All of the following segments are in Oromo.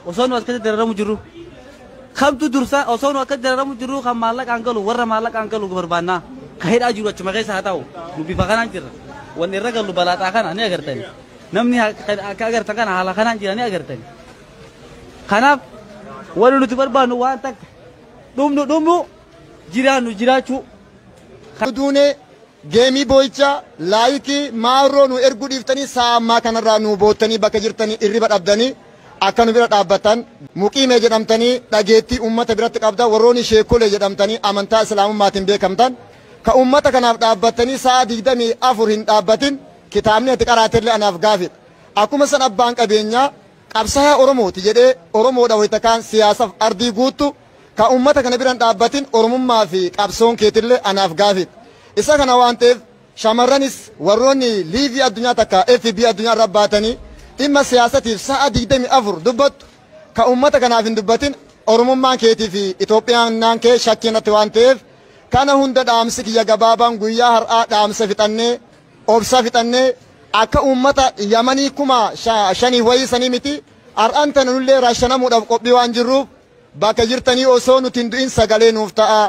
Osoo nu as keessa dararamu jirru. Kamtu dursa osoo nu akka dararamu jirru kan maallaqaan galu warra maallaqaan galu barbaannaa. Ka hidhaa jiru achuma keessa haa ta'u. Nu bifa kanaan jirra. Wanni irra gallu balaaxaa kana ni agartani. Namni akka agartan kana haala kanaan jira ni agartani. Kanaaf wanni nuti barbaannu waan takka dhumnu dhumnu jiraannu jiraachuu. Duune geemii boo'icha laayikii maarroo nu erguu dhiiftanii sa'a ammaa kanarraa nu boottanii bakka jirtanii irriba dhabdanii akka nu bira dhaabbatan muqiimee jedhamtanii dhageettii ummata biratti qabda warroonni sheekolee jedhamtanii amantaa islaamummaatiin beekamtan ka ummata kanaaf dhaabbatanii sa'a 24 hin dhaabbatin kitaabni ati qaraatellee anaaf gaafidha. Akkuma san abbaan qabeenyaa qabsaa'aa Oromooti jedhee Oromoodha wayita kaan siyaasaaf ardii guuttu ka ummata kana biran dhaabbatin Oromummaa fi qabsoon keetillee anaaf gaafidha. Isa kana waan ta'eef shamarranis warroonni liivii addunyaa takka FB addunyaa irra baatanii dhimma siyaasatiif sa'a 24 dubbattu ka ummata kanaaf hin dubbatin Oromummaan keetii fi Itoophiyaan kee shakkii irratti waan ta'eef kana hunda dhaamsi kiyya gabaabaan guyyaa har'aa dhaamsa fixannee obsa fixannee akka ummata Yamanii 5,000 wayii sanii miti har'aan tana nullee raashanamuudhaaf qophii waan jirruuf bakka jirtanii osoo nuti hin du'in sagalee nuuf ta'a.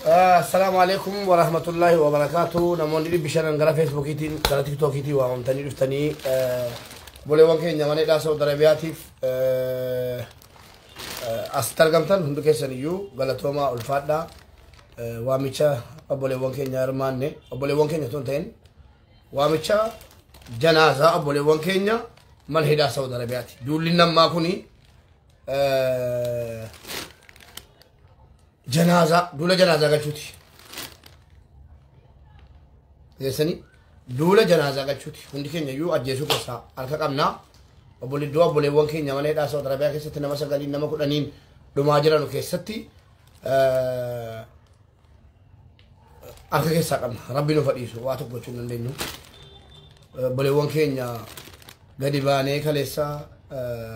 Assalaamu alaikum warahmatullahi wabarakatuh. Namoonni 500 gara Feesbuukiitiin gara Tiktookiitiin waamamtanii dhuftanii obboleewwan keenya mana hidhaa Saudi Arabiyaatiif asitti argamtan hundi keessan iyyuu galatoomaa ulfaadhaa. Waamicha obboleewwan keenya hirmaanne obboleewwan keenya otoo hin ta'in waamicha janaazaa obboleewwan keenya mana hidhaa Saudi Arabiyaati. Duulli nammaa kuni janaazaa duula janaazaa galchuuti. Geessanii duula janaazaa galchuuti. Hundi keenya iyyuu ajjeesuu keessaa harka qabnaa. Obboleeddoo obboleewwan keenya mana hidhaa Saudi Arabiyaa keessatti nama 9 nama 10 dhumaa jiranu keessatti harka keessaa qabna. Rabbi nu fadhiisu waa tokko gochuu hin dandeenyu. Obboleewwan keenya gadi baanee kaleessa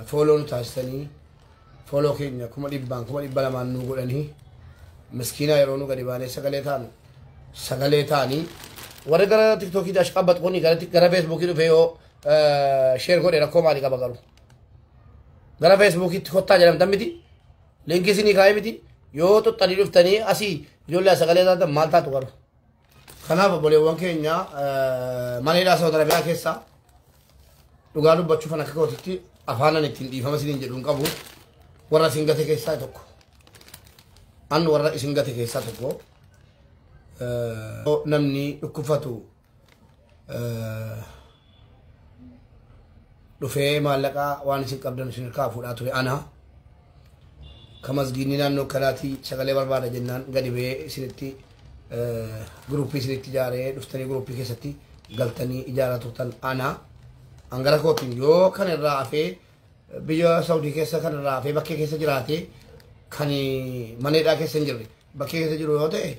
fooloo nu taasisanii fooloo keenya 100,000 200,000 nu godhanii miskiina yeroo nu gadi baanee sagalee taanu sagalee ta'anii warri gara Tiktookii dash qabbatu kuni gara Feesbuukii dhufee yoo sheer godhe rakkoo maalii qaba garuu gara Feesbuukiitti kottaa jedhamtan miti liinkii isinii kaa'ee miti yoo xuxxanii dhuftanii asii ijoollee sagalee taatan maal taatu garuu. Kanaaf obboleewwan keenya mana hidhaa Saudi Arabiyaa keessaa dhugaa dubbachuuf akka kootitti afaanan ittiin dhiifama isiniin jedhu hin qabu warra isin gate keessaa tokko. An warra isin gate keessaa tokko namni dhukkubfatu dhufee maallaqaa waan isin qabdan isin harkaa fuudhaa ture ana. Ka masgiinni naannoo kanaatii sagalee barbaada jennaan gadi ba'ee isinitti guruppii isinitti ijaaree dhuftanii guruppii keessatti galtanii ijaaraa turtan ana. Angara kootiin yoo kan irraa hafee biyya Saudii keessa kan irraa hafee bakkee keessa jiraate kan mana hidhaa keessa hin jirre bakkee keessa jiru yoo ta'e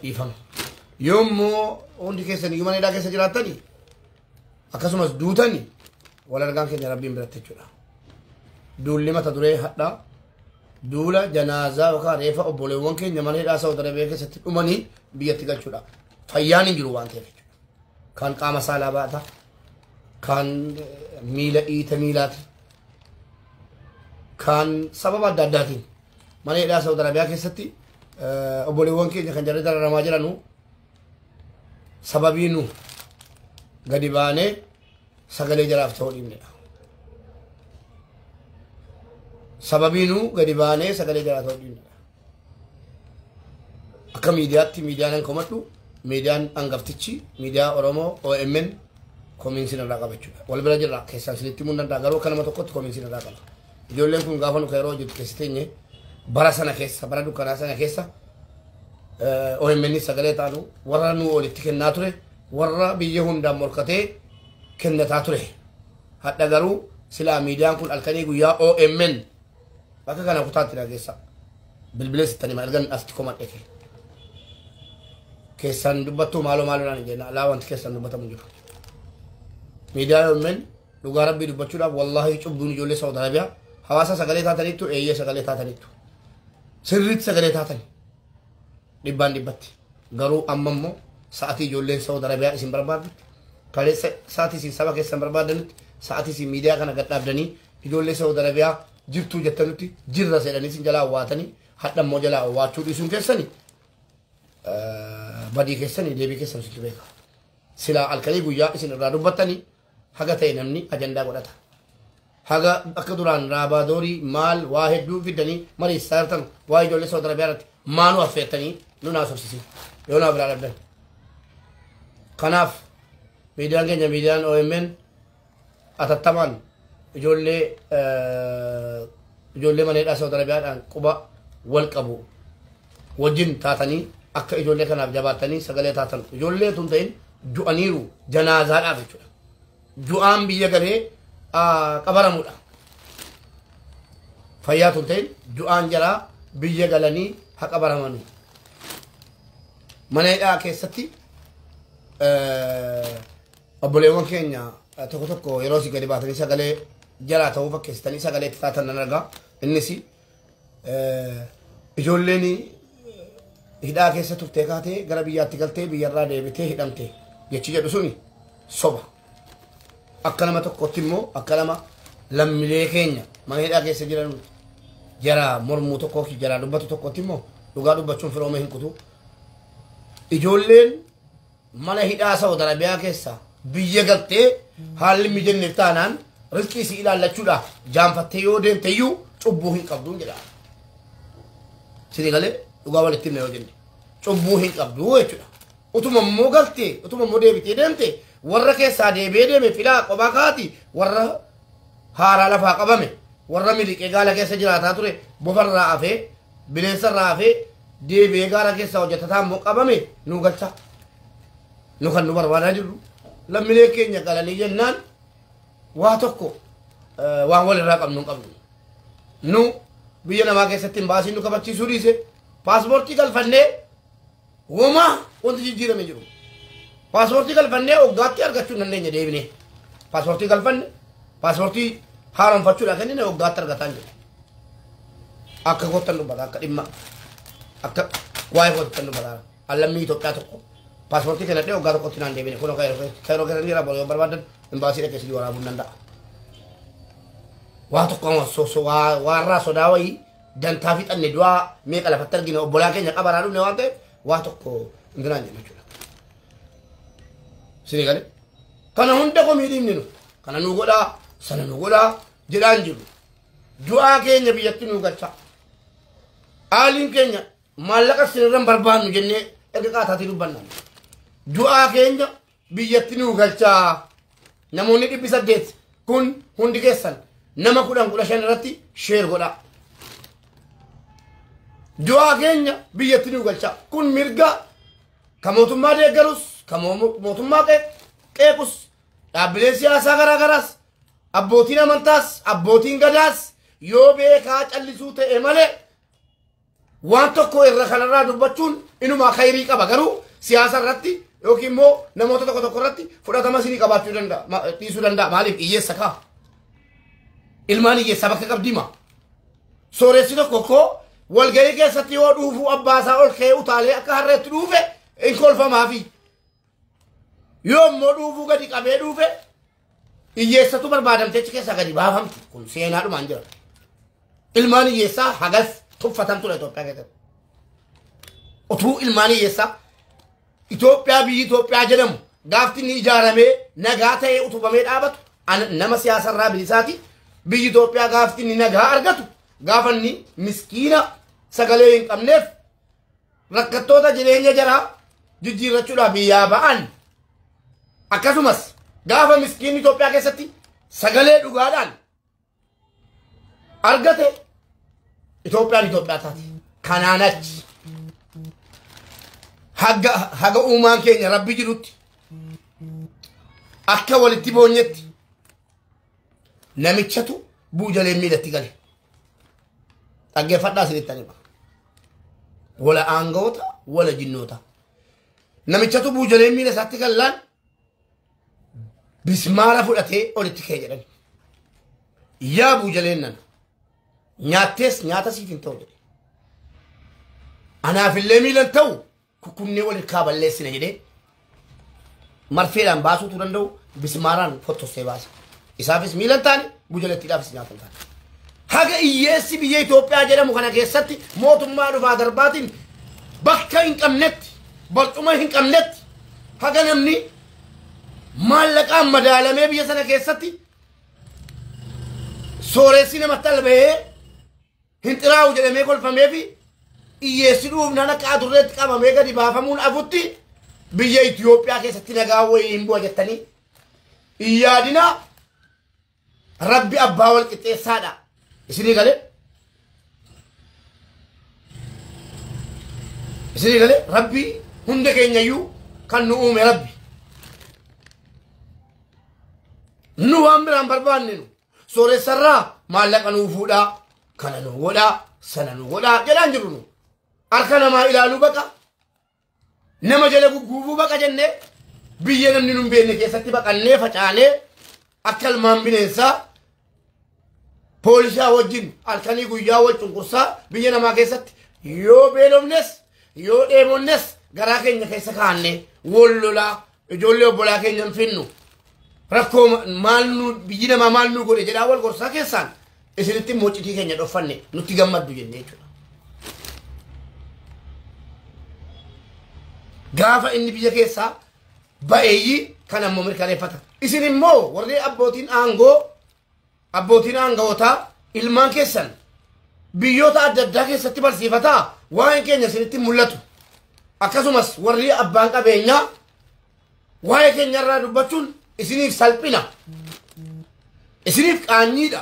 dhiifama. Yoommoo hundi keessan iyyuu mana hidhaa keessa jiraattanii akkasumas duutanii wal argaan keenya rabbiin biratti jechuudha. Duulli mata duree hadhaa duula janaazaa yookaan reefa obboleewwan keenya mana hidhaa Saudi Arabiyaa keessatti dhumanii biyyatti galchuudha. Fayyaan hin jiru waan ta'eef jechuudha. Kan qaama saalaa baata, kan miila dhiita miilaati, kan sababa adda addaatiin mana hidhaa Saudi Arabiyaa keessatti obboleewwan keenya kan jarri dararamaa jiranu sababii nu gadi baanee sagalee jaraaf ta'uu dhiibnedha. Sababiinuu gadi baanee sagalee jaraa ta'uu dhiibna. Akka miidiyaatti miidiyaan komadhu miidiyaan hangaftichi miidiyaa Oromoo OMN komiinsi irraa qaba jechuudha. Wal bira jirra keessaan isinitti himuu danda'a garuu akka nama tokkotti komiinsi irraa qaba. Ijoolleen kun gaafa nu yeroo hojjetu keessa teenye bara sana keessa bara dukkanaa sana keessa OMN sagalee taanu warra nu walitti kennaa ture warra biyya hundaan morkatee kennataa ture. Hadha garuu silaa miidiyaan kun halkanii guyyaa OMN bakka kana kutaatti dhageessa. Bilbilee sittanii ergan asitti komadhe kee. Keessaan dubbattuu maaloo maaloo naan jenna alaa wanti keessaan dubbatamu jiru. Miidiyaa OMN dhugaa rabbii dubbachuudhaaf wallaahi cubbuun ijoollee Saawud Arabiyaa hawaasa sagalee taataniittu eeyyee sagalee taataniittu. Sirriitti sagalee taatani. Dhibbaan dhibbatti. Garuu amma immoo sa'atii ijoolleen Saawud Arabiyaa isin barbaaddutti kaleessa sa'atii isin saba keessan barbaadanitti sa'atii isin miidiyaa kana gad dhaabdanii ijoollee Saawud Arabiyaa jirtuu jettanutti jirra sedhanii isin jalaa awwaatanii hadha immoo jalaa awwaachuu dhiisuun keessanii badii keessanii deebii keessan sitti beeka. Silaa halkanii guyyaa isin irraa dubbattanii haga ta'e namni ajandaa godhata. Haga akka duraan raabaadorii maal waa hedduu fidanii mariisaa jirtan waa ijoollee Saawud Arabiyaa irratti maanuu affeettanii nu naasofsiisin yoo naa biraa dhabdan. Kanaaf miidiyaan keenya miidiyaan OMN atattamaan ijoollee ijoollee mana hidhaa Saawud Arabiyaadhaan quba wal qabu wajjin taatanii akka ijoollee kanaaf jabaattanii sagalee taatan ijoollee tun ta'in du'aniiru janaazaadhaaf jechuudha. Du'aan biyya galee qabaramudha. Fayyaa tun ta'in du'aan jaraa biyya galanii haa qabaramanu. Mana hidhaa keessatti obboleewwan keenya tokko tokko yeroo si gadi baatanii sagalee jaraa ta'uu fakkeessitanii sagalee itti taatan nan argaa. Innis ijoolleen hidhaa keessa turtee kaatee gara biyyaatti galtee biyyarraa deebitee hidhamte jechi jedhu suni soba. Akka nama tokkotti immoo akka nama lammiilee keenya mana hidhaa keessa jiran jaraa mormuu tokkoo fi jaraa dubbatu tokkotti immoo dhugaa dubbachuun firooma hin kutu. Ijoolleen mana hidhaa Saawud Arabiyaa keessa biyya galtee haalli mijanneef taanaan riskii si ilaallachuudhaaf jaanfattee yoo deemte iyyuu cubbuu hin qabdu jedha. Sini galee dhugaa walitti himna yoo jenne cubbuu hin qabdu jechuudha. Utuma immoo galtee utuma immoo deebitee deemte warra keessaa deebi'ee deeme filaa qophaa kaati warra haaraa lafaa qabame warra miliqee gaala keessa jiraataa ture bofarraa hafee bineensarraa hafee deebi'ee gaala keessaa hojjetataa immoo qabame nu galcha. Nu kan nu barbaadaa jirru lammiilee keenya galanii jennaan waa tokko waan walirraa qabnu hin qabnu. Nu biyya namaa keessatti hin baasiin nu kabachiisuu dhiise paaspoortii galfannee homaa wanti jijjiirame jiru. Paaspoortii galfannee waggaatti argachuu hin dandeenye deebinee. Paaspoortii galfanne paaspoortii haaromfachuudha kennine waggaatti argataa hin jiru. Akka kottan dubbata akka dhimma akka waa'ee kottan dubbata. Lammii Itoophiyaa tokko paaspoortii kennadhee waggaa tokkotti naan deebine kun kayroo keessa jira yoo barbaadan imbaasii dhaqee si waraabuu hin danda'a. Waa tokko waarraa sodaa wayii dantaa fixanne du'aa meeqa lafatti argine obbolaa keenya qabaraa dhufne waan ta'eef waa tokko intinaan jenna jechuudha. Sini galee kana hunda komii dhiibni nu kana nu godhaa sana nu godhaa jedhaan jiru. Du'aa keenya biyyatti nu galcha. Aaliin keenya maallaqa sinirra hin barbaannu jennee erga qaataatii dubbannaan. Du'aa keenya biyyatti nu galcha. Namoonni 800 kun hundi keessan nama 10 15 irratti sheer godhaa. Du'aa keenya biyyatti nu galcha. Kun mirga ka mootummaa deeggarus ka mootummaa qeequs dhaabbileen siyaasaa garaa garaas abbootiin amantaas abbootiin gadaas yoo beekaa callisuu ta'e malee waan tokko irra kanarraa dubbachuun inumaa khayrii qaba garuu siyaasa irratti yookiin immoo namoota tokko tokko irratti fudhatama isinii qabaachuu danda'a dhiisuu danda'a maaliif hiyyeessa kaa ilmaan hiyyeessa bakka qabdima sooressi tokko koo walgahii keessatti yoo dhuufuu abbaasaa ol ka'ee utaalee akka harreetti dhuufe hin kolfamaafi yoo immoo dhuufuu gadi qabee dhuufe hiyyeessatu barbaadamte achi keessaa gadi baafamti kun seenaadhumaan jira ilmaan hiyyeessaa hagas tuffatan ture Itoophiyaa keessatti. Utuu ilmaan hiyyeessaa Itoophiyaa biyyi Itoophiyaa jedhamu gaafti inni ijaaramee nagaa ta'ee utubamee dhaabatu nama siyaasarraa bilisaati biyyi Itoophiyaa gaafti inni nagaa argatu Gaafa inni miskiina sagalee hin qabneef rakkattoota jireenya jaraa jijjiirrachuudhaaf biyyaa ba'an. Akkasumas gaafa miskiinni Itoophiyaa keessatti sagalee dhugaadhaan argate Itoophiyaan Itoophiyaa taati. Kanaan achi haga uumaan keenya Rabbi jirutti akka walitti boonyetti namichatu buujalee miilatti gale. Dhaggeeffadhaa isinitti hima. Wala aangawoota wala jinnoota. Namichatu buujalee miila isaatti gallaan bismaara fudhatee olitti ka'e jedhan. Yaa buujaleen nana nyaattees nyaata siif hin ta'u jedhe. Anaafillee miila hin ta'u kukkunnee wal hirkaa balleessina jedhee marfeedhaan baasuutu danda'u bismaaraan fottossee baase. Isaafis miila hin taane buujalettiidhaafis nyaata hin taane. Haga hiyyeessi biyya Itoophiyaa jedhamu kana keessatti mootummaa dhufaa darbaatiin bakka hin qabnetti barcuma hin qabnetti haga namni maallaqaan madaalamee biyya sana keessatti sooressi namatti alba'ee hin xiraa'u jedhamee kolfamee fi hiyyeessi dhuufnaan akka adurreetti qabamee gadi baafamuun afutti biyya Itoophiyaa keessatti nagaa wayii hin bu'a jettanii hin yaadinaa. Rabbi abbaa wal qixxeessaadha. Isinii galee? Isinii galee? Rabbi hunda keenyayyuu kan nu uume Rabbi. Nu waan biraan barbaanne nu sooressarraa maallaqa nuu fuudhaa, kana nu godhaa, sana nu godhaa jedhaan jiru nu. Harka namaa ilaaluu baqa, nama jala gugguufuu baqa jennee biyya namni nu hin beekne keessatti baqannee facaanee akka ilmaan bineensaa poolisaa wajjin halkanii guyyaa wal cunqursaa biyya namaa keessatti yoo beelofnes yoo dheebonnes garaa keenya keessa kaa'anne wal lolaa ijoollee obbolaa keenya hin finnu rakkoo maal nu biyyi namaa maal nu godhe jedhaa wal gorsaa keessaan isinitti immoo citii keenya dhoffanne nutti gammaddu jennee jechuudha. Gaafa inni biyya keessaa ba'eeyyii kan ammoo mirkaneeffata. Isin immoo warri abbootiin aangoo abbootiin aanga'ootaa ilmaan keessan biyyoota adda addaa keessatti barsiifataa waa'een keenya isinitti mul'atu. Akkasumas warri abbaan qabeenyaa waa'ee keenya irraa dubbachuun isiniif salphina. Isiniif qaanyiidha.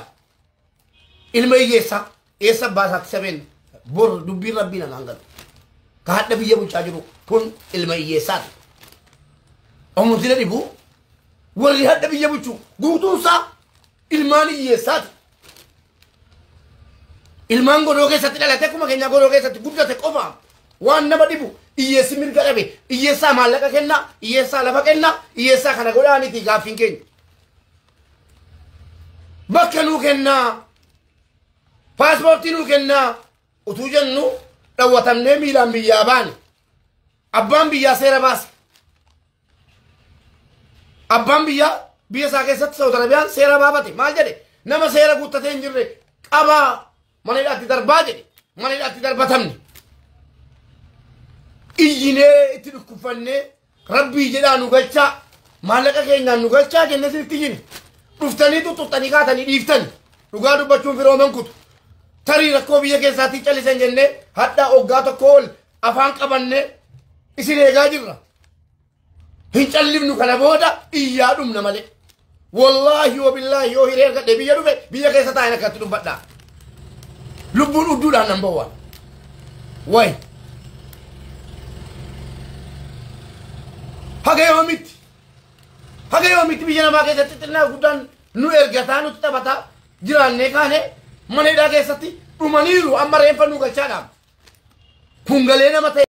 Ilma hiyyeessaa eessa abbaa isaatti sabeen bor dubbiin rabbii namaan galu. Ka hadha biyya bulchaa jiru kun ilma hiyyeessaati. Oomishni dhibu warri hadha biyya bulchu guutuunsaa ilmaan hiyyeessaati. Ilmaan godoo keessatti dhalate akkuma keenya godoo keessatti guddate qofa waan nama dhibu hiyyeessi mirga dhabe hiyyeessaa maallaqa kennaa hiyyeessaa lafa kennaa hiyyeessaa kana godhaa miti gaaffiin keenya. Bakka nuu kennaa paaspoortii nuu kennaa utuu jennu dhawwatamnee miilaan biyyaa baane abbaan biyyaa seera baase. Abbaan biyyaa biyya isaa keessatti Saawud Arabiyaan seera baafate maal jedhe nama seera guuttatee hin jirre qabaa mana hidhaatti darbaa jedhe mana hidhaatti darbatamne. Iyyinee itti dhukkubfannee rabbii jedhaa nu galchaa maallaqa keenyaan nu galchaa jennee isinitti iyyine dhuftanii tuttuqxanii kaatanii dhiiftani dhugaa dubbachuun firooman kutu tarii rakkoo biyya keessaatii callisan jennee hadhaa hoggaa tokko ol afaan qabannee isin eegaa jirra. Hin callifnu kana booda iyyaa dhumna malee. Wallaahi wabillaahi yoo hiree argadhe biyya dhufe biyya keessa taa'een akkatti dubbadhaa. Lubbuun udduudhaan nan bowwaan. Wayi. Haga yoomitti biyya namaa keessatti xinnaa guddaan nu ergataa nutti taphataa jiraannee kaane mana hidhaa keessatti dhumaniiru amma reenfa nu galchaadhaam. Kun galee nama ta'e.